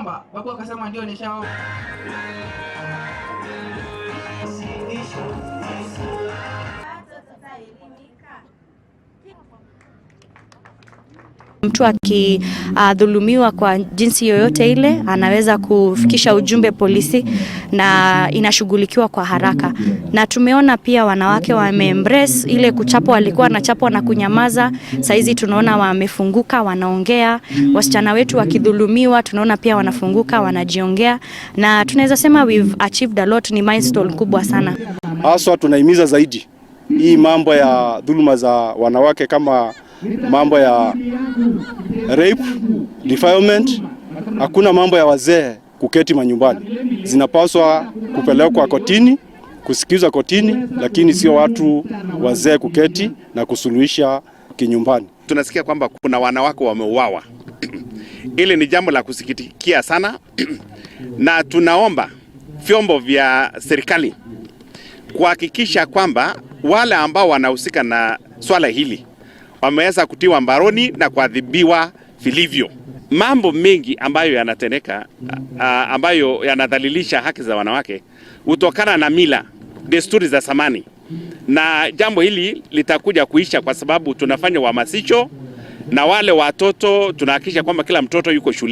Ushaomba? Babu akasema ndio, nishaomba. Mtu akidhulumiwa kwa jinsi yoyote ile anaweza kufikisha ujumbe polisi na inashughulikiwa kwa haraka. Na tumeona pia wanawake wameembrace ile kuchapwa, walikuwa wanachapwa na kunyamaza, saizi tunaona wamefunguka, wanaongea. Wasichana wetu wakidhulumiwa, tunaona pia wanafunguka, wanajiongea, na tunaweza sema we've achieved a lot. Ni milestone kubwa sana. Haswa tunahimiza zaidi hii mambo ya dhuluma za wanawake kama mambo ya rape, defilement. Hakuna mambo ya wazee kuketi manyumbani, zinapaswa kupelekwa kotini, kusikizwa kotini, lakini sio watu wazee kuketi na kusuluhisha kinyumbani. Tunasikia kwamba kuna wanawake wameuawa. Ili ni jambo la kusikitikia sana na tunaomba vyombo vya serikali kuhakikisha kwamba wale ambao wanahusika na swala hili wameweza kutiwa mbaroni na kuadhibiwa vilivyo. Mambo mengi ambayo yanatendeka ambayo yanadhalilisha haki za wanawake hutokana na mila, desturi za zamani, na jambo hili litakuja kuisha kwa sababu tunafanya uhamasisho na wale watoto tunahakikisha kwamba kila mtoto yuko shule.